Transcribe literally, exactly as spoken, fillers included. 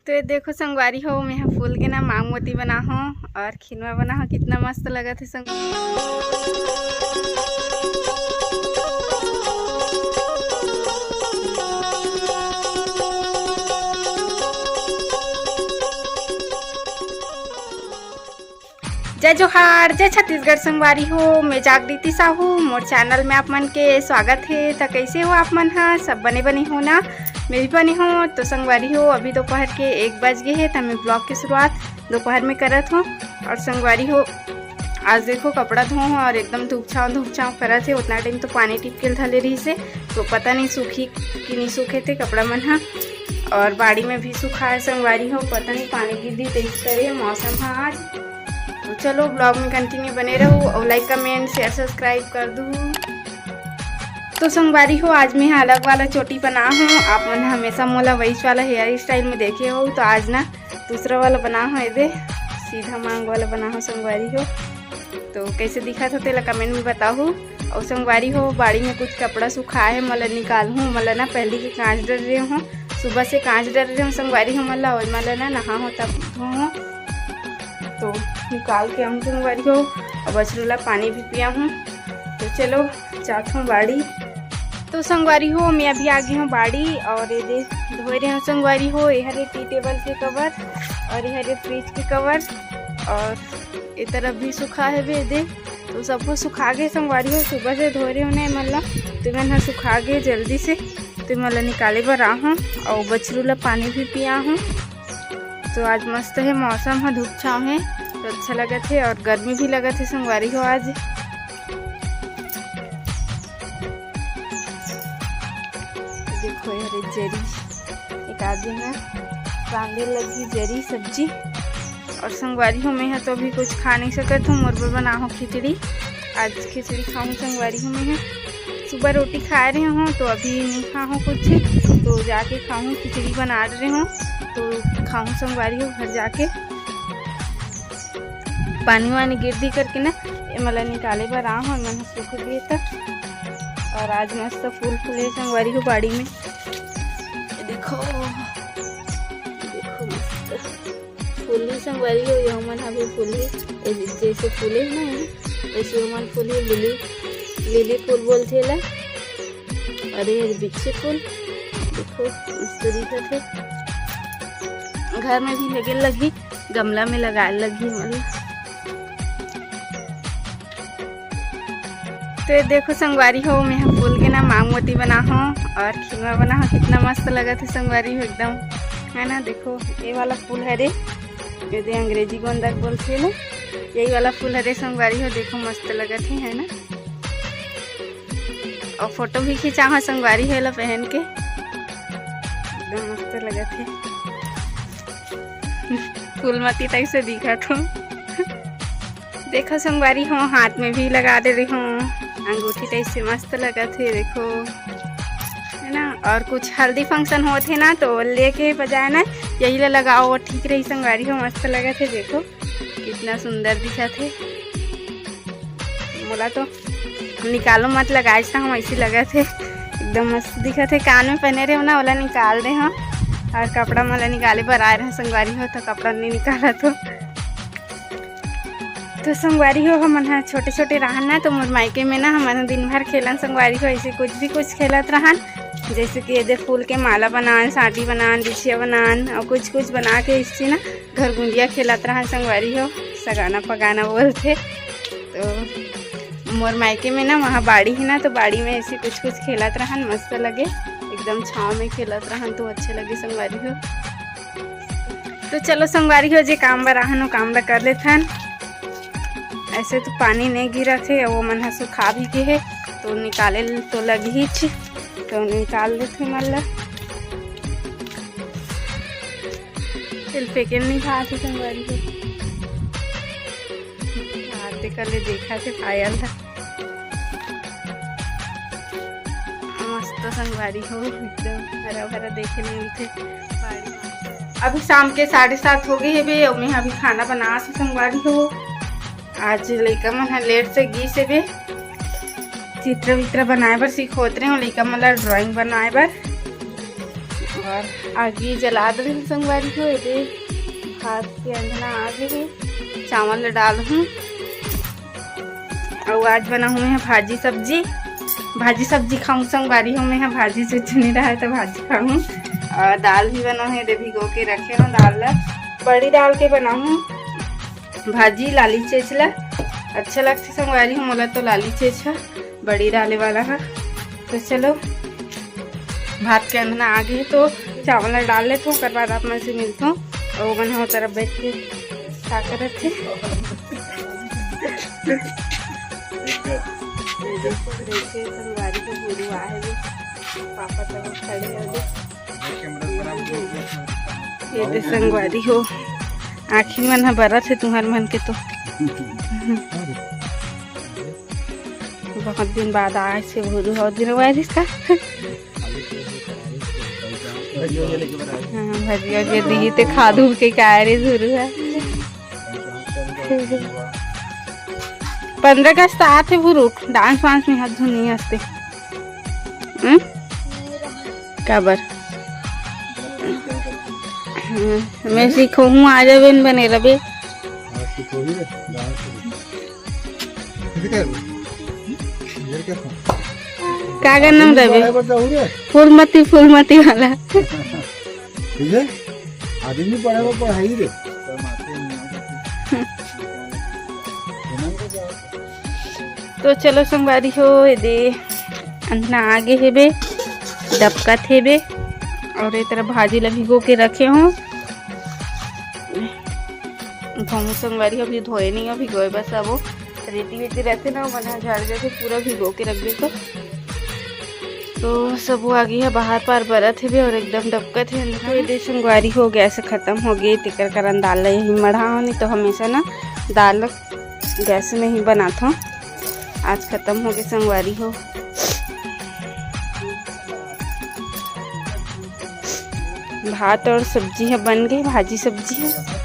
तो ये देखो संगवारी हो, मैं ह फूल के ना मांग मोती बना हो और खिनवा बना हो, कितना मस्त लगत हे संग। जय जोहार, जय छत्तीसगढ़ संगवारी हो, मैं जागृति साहू, मोर चैनल में आप मन के स्वागत हे। त कैसे हो आप मन ह? सब बने बने हो ना? मैं भी बने हो। तो संगवारी हो, अभी दोपहर के एक बज गए हे, त मैं ब्लॉग की शुरुआत दोपहर में करत हूँ। और संगवारी हो, आज देखो कपड़ा धो हूँ और एकदम धूप छाव धूप छाव करत हे। उतना टाइम तो पानी टिपके ल धले रही से, तो पता नहीं सूखी कि नहीं सूखे थे कपड़ा मन ह। और बाड़ी में भी सुखाए संगवारी हो, पता नहीं पानी गिर दी तेज करे मौसम ह आज। तो चलो ब्लॉग में कंटिन्यू बने रहो और लाइक कमेंट शेयर सब्सक्राइब कर दू। तो संगवारी हो, आज मैं ह अलग वाला चोटी बना हूँ। आप मन हमेशा मोला वैस वाला हेयर स्टाइल में देखे हो, तो आज ना दूसरा वाला बना हूँ, ये दे सीधा मांग वाला बना हूँ संगवारी हो। तो कैसे दिखत हो तेला कमेंट में बताहू। और संगवारी हो, बाड़ी में कुछ कपड़ा सुखाए हे, मला निकाल हूँ। मला ना पहली के कांच डर रहे हूँ, सुबह से कांच डर रहे हूँ संगवारी हो। मला और मला ना नहा हो तब धो हो, तो निकाल के आऊँ संगवारी हो। अब बछरू ला पानी भी पिया हूँ। तो चलो जात हूँ बाड़ी। तो संगवारी हो, मैं अभी आ गई हूँ बाड़ी और ये दे धोए रहे हूँ संगवारी हो। ये हरे टी टेबल के कवर और ये हरे फ्रिज के कवर और ये तरफ भी सुखा हे बे दे। तो सबको सुखा गे संगवारी हो, सुबह से धोए रहे हूँ ना एमन ला, तो एमन ह सुखा गे जल्दी से। तो एमन ला निकाले बर आ हूँ और बछरू ला पानी भी पिया हूँ। तो आज मस्त हे मौसम ह, धूप छाव हे, तो अच्छा लगत हे और गर्मी भी लगत हे संगवारी हो आज। देखो यार, ये जरी एक आदमी ना रांधे लगी जरी सब्जी। और संगवारी हो, मैं ह तो अभी कुछ खा नहीं सकत हूँ, मोर बर बना हो खिचड़ी। आज खिचड़ी खाऊँ संगवारी हो। मैं ह सुबह रोटी खाए रहे हूँ, तो अभी नहीं खा हूँ कुछ, तो जाके खाऊँ। खिचड़ी बना रहे हूँ, तो खाऊँ संगवारी हो घर जाके। पानी वानी गिर दी करके ना, ये मला निकाले बर आ हूँ, मन सूख गए त। और आज मस्त फूल फूले संगवारी हो बाड़ी में, ये देखो, देखो मस्त फूली संगवारी हो, ये मन अभी फूली, ये जैसे फूले ना, वैसे ये मन फूली, लिली, लिली फूल बोलथे ला। अरे, ये बिच्छी फूल देखो, मस्त दिखत हे। घर में भी लगे लगी, गमला में लगाए लगी मन। तो ये देखो संगवारी हो, मैं ह फूल के ना मांग मोती बना हो और खिनवा बना हो। कितना मस्त लगत हे संगवारी हो एकदम, है ना। देखो ये वाला फूल हरे, ये दे अंग्रेजी गोंदा बोलथे ना, यही वाला फूल हरे संगवारी हो। देखो मस्त लगत हे, है ना। और फोटो भी खिंचा हो संगवारी हो ला पहन के, एकदम मस्त लगत हे। फूलमती टाइप से दिखत हो। देखो संगवारी हो, हाथ में भी लगा दे रही हूँ, अंगूठी टाइप से मस्त लगत हे, देखो, है ना। और कुछ हल्दी फंक्शन होत हे ना, तो लेके बजाय ना यही ला लगाओ, वो ठीक रही संगवारी हो, मस्त लगत हे। देखो कितना सुंदर दिखत हे। मोला तो निकालो मत, लगाए च हम ऐसी लगत हे, एकदम मस्त दिखत हे। कान में पहने रहे हो ना, ओला निकाल दे हम। और कपड़ा मोला निकाले बर आए रहे संगवारी हो, तो कपड़ा नहीं निकाला तो। तो संगवारी हो, हमन ह छोटे छोटे रहन ना, तो मोर मायके में ना हमन दिन भर खेलन संगवारी हो, ऐसे कुछ भी कुछ खेलत रहन, जैसे कि ये दे फूल के माला बनान, साटी बनान, बिछिया बनान और कुछ कुछ बना के इससे ना घरगुंदिया खेलत रहन संगवारी हो, सगाना पगाना बोलथे। तो मोर मायके में ना वहाँ बाड़ी है ना, तो बाड़ी में ऐसे कुछ कुछ खेलत रहन, मस्त लगे, एकदम छाँव में खेलत रहन तो अच्छे लगे संगवारी हो। तो चलो संगवारी हो, जे काम बर आहन वो काम ला कर लेथन। ऐसे तो पानी नहीं गिरत हे, वो मन ह सुखा भी के हे, तो निकाले ल तो लगहीच, तो निकाल देथे मन ला। तेल फेंके नहीं खात हे संगवारी हो। हाथ दे कर ले देखा थे पायल ला। मस्त संगवारी हो, एकदम हरा भरा देखे मिलथे बाड़ी। अभी शाम के साढ़े सात हो गए हेबे, अउ मैं अभी खाना बनात हूँ संगवारी हो। आज लइका मन ह लेट से गीस हेबे, चित्र वित्र बनाए बर सिखोत रहे हो लइका मन ला, ड्राइंग बनाए बर। और आगी जला दे संगवारी हो, एदे भात के अंधना आ गे हे, चावल ल डालहूँ। अउ आज बनाहूँ मैं भाजी सब्जी, भाजी सब्जी खाहूँ संगवारी हो। मैं ह भाजी चुच्चू नहीं रहा है तो भाजी खाहूँ। और दाल भी बनाहूँ, एदे भिगो के रखे हूँ दाल ला, बड़ी डाल के बनाहूँ। भाजी लाली चेच ला अच्छा लगथे संगवारी हो, मोला तो लाली चेच ह बड़ी डाले वाला ह। तो चलो, भात के अंधना आ गे हे, तो चावल ला डाल लेथों, ओकर बाद आप मन से मिलथों। अउ ओमन ह ओ तरफ बैठ के का करत हे। देखिए, संगवारी के गुरु आहे, पापा तब खड़े हे। ये दे संगवारी हो, आँखी मन ह बरत हे तुहर मन के तो। बहुत दिन बाद आए से भोलू हो दिन वायरस का। हाँ, भजिया जे दी ते खा धू के का रे धुरू है। पंद्रह अगस्त आत हे भुरुक, डांस वांस में हाथ धुनी हंसते। हम्म? काबर? हम्म, मैं सीखो हूँ, आ जाबे न बने रबे। का गाना में रबे? फूलमती, फूलमती वाला। ठीक है, आदमी पढ़े वो पढ़ाई रे। तो चलो संगवारी हो, ये दे अंधना आगे हेबे, डबकत हेबे, और ये तरह भाजी ला भिगो के रखे हो। धोमू संगवारी हो, अभी धोए नहीं हो, भिगोए बस। अब वो रेती वेती रहते ना, वो मन ह झड़ जाते, पूरा भिगो के रख दे तो। तो सब वो आगे है, बाहर पार बरत हेबे और एकदम डबकत हे अंधना। तो ये दे संगवारी हो, गैस खत्म हो गई, तेकर कारण दाल ला यही मढ़ा हो, नहीं तो हमेशा ना दाल गैस में ही बनात हो। आज खत्म हो गए संगवारी हो। भात और सब्जी है बन गई, भाजी सब्जी है।